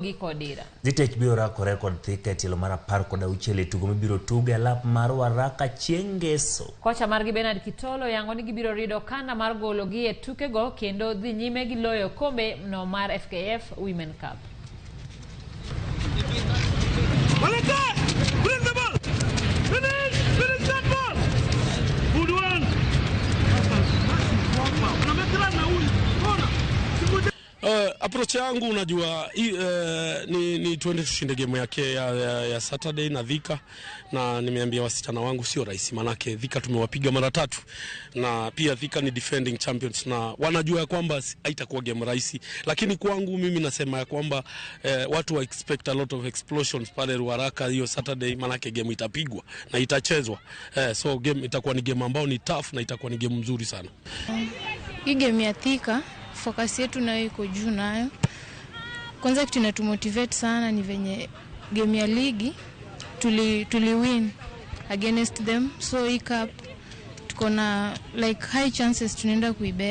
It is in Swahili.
Gi kodira. Zetech biro rakore kod Thika e tielo mar 16 e tugo mibiro tug e alap mar Waraka chieng' Ngeso. Kocha margi Bernard Kitolo yango ni gibiro rido okanda mar golo gi e tukego kendo dhi nyime gi loyo okombe no mar FKF Women Cup. Bring the ball! Finish! Finish that ball! Good one! Approach yangu unajua ni tuende tushinde game yake ya Saturday na Thika, na nimeambia wasichana wangu sio rahisi, manake Thika tumewapiga mara tatu, na pia Thika ni defending champions na wanajua ya kwamba haitakuwa game rahisi, lakini kwangu mimi nasema ya kwamba watu wa expect a lot of explosions pale Ruaraka hiyo Saturday, manake game itapigwa na itachezwa, so game itakuwa ni game ambao ni tough na itakuwa ni game mzuri sana. Hii game ya Thika focus yetu nayo iko juu nayo. Kwanza kitu inatumotivate sana ni venye game ya ligi tuli win against them, so hii cup tuko na like high chances tunaenda kuibeba.